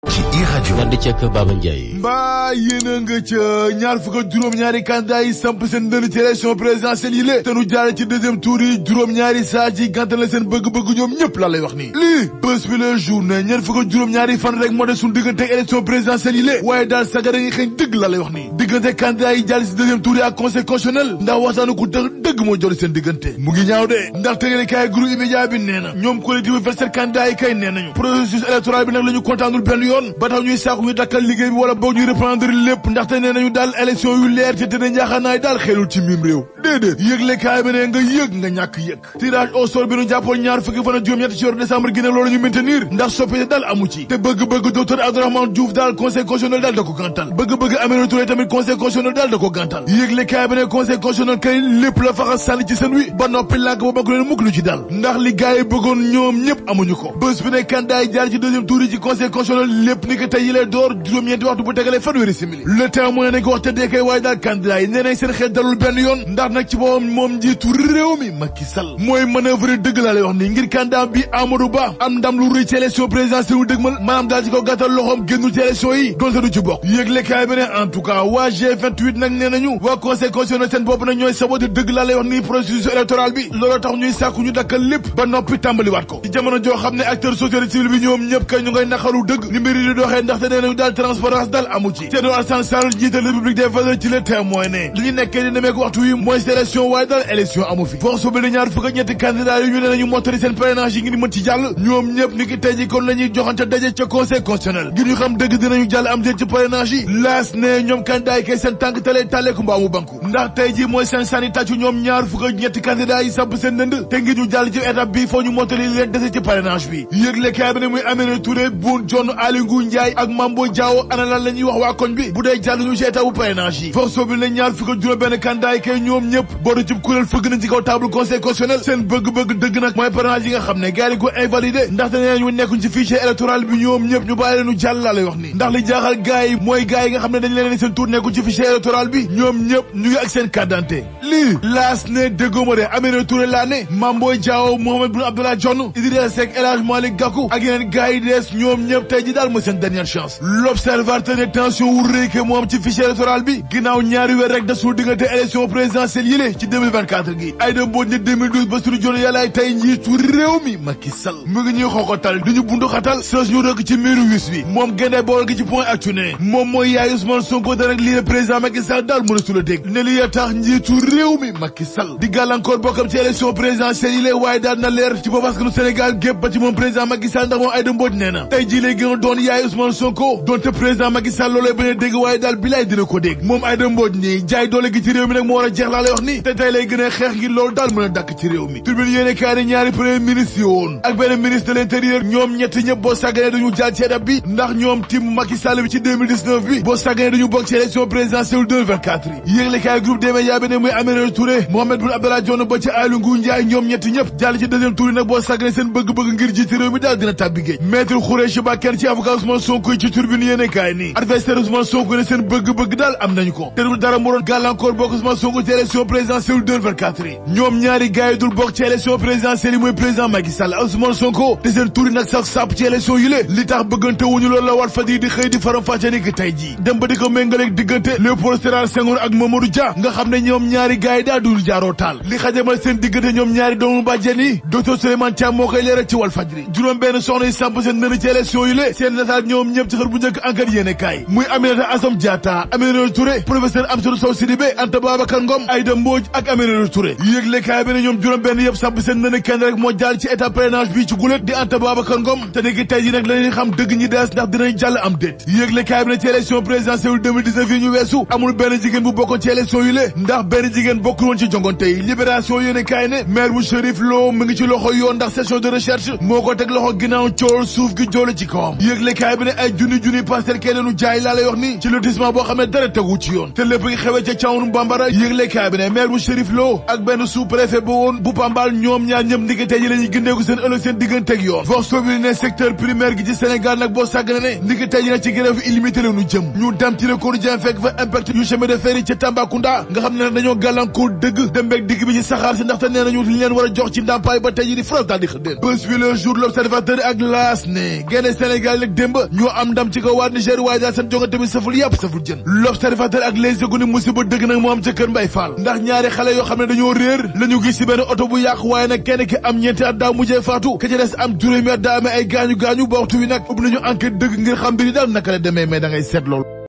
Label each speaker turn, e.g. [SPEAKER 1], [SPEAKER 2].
[SPEAKER 1] ci iRadio
[SPEAKER 2] wàllu ceeb Baba Ndiaye.
[SPEAKER 3] mbaa yéen a nga ca ñaar fukk ak juróom-ñaari candidat yi samp seen dënn ci élection présidentielle yi lée te nu jaare ci deuxième tour yi juróom-ñaari saa ci gàntal la seen bëgg-bëgg ñoom ñëpp la lay wax nii lii bés bi la journée ñaar fukk ak juróom-ñaari fan rek moo de suñu diggante élection présidentielle yi lée waaye daal sagara ngi xëy dëgg la lay wax nii diggante candidat yi jàll ci deuxième tour yi ak conseil constitutionnel ndax waxtaanu ku dëgg moo jot seen diggante mu ngi ñaaw de ndax tëgale kaay groupe immédiat bi nee na ñoom collectif 27 candidat yi kay nee nañu processus électoral bi nag la ñu kontaanul benn yoon ba tax ñuy sàkku ñu dakkal liggéey bi wala boog ñuy reprendre lépp ndaxte nee nañu daal élection yu leer te tëdde njaaxaanaay daal xelul ci mim réew déedéet yëgle kaay bi ne nga yëg nga ñàkk yëg tirage au sort bi nu jàppoon ñaar fukki fan ak juróom-ñett ci weeru décembre gi ne loolu ñu maintenir ndax soppite daal amu ci te bëgg-bëgg docteur Abdourahmane Diouf daal conseil constitutionnel daal da ko gàntal bëgg-bëgg Aminata Touré tamit conseil constitutionnel daal da ko gàntal yëgle kaay bi ne conseil constitutionnel kay lépp la faxa sànni ci seen wi ba noppi lànk ba bokk leen mukk lu ci daal ndax li gars yi bëggoon ñoom ñëpp amuñu ko bés bi ne candidat yi jaar ci deuxième tour yi ci conseil constitutionnel lépp ni ko tey yi lay door juróom-ñeenti waxtu bu tegalee fanweeri simili le témoin nañ ko wax tëddee kay waaye daal candidat yi nee nañ seen xel dalul benn yoon ndax nag ci boppam moom njiitu réew mi Macky Sall mooy manœuvre dëgg laa lay wax nii ngir candidat bi Amadou Ba am ndam lu rëy ci élection présidentielle wu dëgmal maanaam daal ci ko gàttal loxoom génnul ci élection yi doonte du ci bokk yëgle kaay bi ne en tout cas waa G28 nag nee nañu waa conseil constitutionnel seen bopp nag ñooy saboté dëgg laa lay wax nii processus électoral bi looloo tax ñuy sàkku ñu dakkal lépp ba noppi tàmbaliwaat ko ci jamono joo xam ne acteur société civile bi ñoom ñëpp kay ñu ngay naqaru dëgg ni mbir yi di doxee ndaxte nee nañu daal transparence daal amu ci Thierno Alassane Sall jiital République des valeurs ci le témoin ne li ñu nekkee di nemeek waxtu wi mooy élection waaye daal élection amu fi force bi ñaar fukk ak ñetti candidat yi ñu ne nañu mottali seen parrainage yi ngir mën ci jàll ñoom ñëpp ni ki tey ji kon la ñuy joxante daje ca conseil constitutionnel ngir ñu xam dëgg dinañu jàll am déet ci parrainage yi laas ne ñoom candidat yi kay seen tànk talee tàlleeku mbaamu banku ndax tey ji mooy seen sànni tàccu ñoom ñaar fukk ak ñetti candidat yi samp seen ndënd te ngir ñu jàll ci étape bi foo ñu mottali leen dese ci parrainage bi yëgle kaay bi ne muy Aminata Touré Boun Dionne Aly Ngouille Ndiaye ak Mambo Diawo ana lan la ñuy wax waa koñ bi bu dee jàll ñu ci étape bu parrainage yi force bi ne ñaar fukk ak juróom benn candidat yi kay ñoom ñëpp booru ci kuréel fëgg nañ ci kaw table conseil constitutionnel seen bëgg-bëgg dëgg nag mooy parrainage yi nga xam ne gars yi ko invalidé ndaxte nee nañu nekkuñ ci fichier électoral bi ñoom ñëpp ñu bàyyi leenu jàll laa lay wax ni ndax li jaaxal gars yi mooy gars yi nga xam ne dañ leen seen tour nekkuñ ci fichier électoral bi ñoom ñëpp ñu ngi ak seen carte d'identité lii laas ne déggoo de Aminata Touré laa ne Mamboy Diaw Mohamed Boun Abdallah Dionne Idrissa Seck El Hadji Malick Gakou ak yeneen gars yi dees ñoom ñëpp tey ji daal mooy seen dernière chance l'observateur ne tension wu rëy ke moom ci fichier électoral bi ginnaaw ñaari weer rek desul diggante élection présidentielle yile ci 2024 gi Aïda Mbodj ne 2012 ba suñu jono yàllaay tey njiitu réew mi Macky Sall mu ngi ñuy xooxatal duñu bundu xatal sës ñu rëkk ci miiru wis bi moom génne bool gi ci point actu ne moom mooy yaay Ousmane Sonko da rek lii président Macky Sall daal mën a sula dégg ne li ya tax njiitu réew mi Macky Sall di gàllankoor bokkam ci élection présidentielle yile waaye daal na leer ci bopp askanu Sénégal gépp ba ci moom président Macky Sall ndax moom Aïda Mbodj nee na tey jii lay gën a doon yaay Ousmane Sonko doonte président Macky Sall loolee bañ a dégg waaye daal bilaay dina ko dégg moom Aïda Mbodj nii jaay doole gi ci réew mi nag moo war a jeex laa lay wax ni te tey lay gën a xeex ngir loolu daal mën a dàkk ci réew mi tribune yéene kaay ne ñaari premier ministre yi woon ak benn ministre de l'intérieur ñoom ñett ñëpp boo sàgganee dañu jàll ci étape bi ndax ñoom tim Macky Sall bi ci 2019 bi boo sàgganee dañu bokk ci élection présidentielle 2024 yi yéegle kaay groupe des médias bi ne muy Aminata Touré Mohamed Boun Abdallah Dionne ba ci Aly Ngouille Ndiaye ñoom ñett ñëpp jàll ci deuxième tour yi nag boo sàgganee seen bëgg-bëgg ngir jiite réew mi daal dina tàbbi géej maître Khoureyssi Ba kenn ci avocat Ousmane Sonko yi ci tribune yéene kaay nii adversaire Ousmane Sonko ne seen bëgg-bëgg daal am nañu ko te du dara mu doon gàllankoor bokk Ousmane Sonko ci élection présidentielle 2024 yi ñoom ñaari gars yi dul bokk ci élection présidentielle yi mooy président Macky Sall Ousmane Sonko te seen tur yi nag sax sàpp ci élection yi lée li tax bëggante wuñu loolu la Walfadjri di xëy di faram-fàcce ni ki tey jii dem ba di ko méngaleeg diggante Léopold Sédar Senghor ak Mamadou Dia nga xam ne ñoom ñaari gars yi daal dul jaaroo taal li xajamal seen diggante ñoom ñaari doomu bàjjen yi docteur Souleymane Thiam moo koy leeral ci Walfadjri juróom benn soxna yi samp seen nëri ci élection yi lée seen nataal ñoom ñëpp ci xër bu njëkk enquête yéene kaay muy Aminata Assome Diatta Aminata Touré professeur Amsatou Sow Sidibé Anta Babacar Ngom Aïda Mbodj ak Aminata Touré yéegle kaay bi ne ñoom juróom benn yëpp samp seen nëri kenn rek moo jàll ci étape parrainage bi ci gulet di Anta Babacar Ngom te niki tey ji nag la ñuy xam dëgg ñi dees ndax dinañ jàll am déet yéegle kaay bi ne ci élection présidentielle 2019 yi ñu weesu amul benn jigéen bu bokkoon ci élection yi lée ndax benn jigéen bokkul woon ci jongante yi libération yéene kaay ne maire bu Chérif Lo mu ngi ci loxo yoon ndax session de recherche moo ko teg loxo ginnaaw cool suuf gi joole ci kawam yéegle kaay bi ne ay junni parcelle kay leenu jaay laa lay wax ni ci lotissement boo xam ne dara tegu ci yoon te lépp ngi xewee ca Thiawnoune Bambara yéegle kaay bi ne maire bu Chérif Lo ak benn sous-préfet bu woon bu Pambal ñoom ñaar ñëpp ndiki tey ji la ñuy gëndeeku seen ëllëg seen digganteeg yoon vox populi ne secteur primaire gi ci Sénégal nag boo sàggane ne ndiki tey ji nag ci grève illimité la ñu jëm ñu dem ci Le Quotidien fekk fekk fa impact yu chemin de fer yi ca Tambacounda nga xam ne nag dañoo gàllankoor dëgg dem beeg digg bi ci saxaar si ndaxte nee nañu li leen war a jox ci ndàmpaay ba tey ji di France daal di xëddeen bés bi le jour l'observateur ak laas ne génne Sénégal nag démb ñoo am ndam ci kaw waa Niger waaye daal seen jongante bi saful yàpp saful jën l'observateur ak les Échos ni musiba dëgg nag moo am ca Kër Mbay Fall ndax ñaari xale yoo xam ne dañoo réer la ñu gis ci benn oto bu yàq waaye nag kenn ki am ñeenti at daa mujjee faatu ka ca des am juróomi at daa amee ay gaañu-gaañu ba waxtu wi nag ub nañu enquête dëgg ngir xam mbiri daal naka la demee mais da ngay seet loolu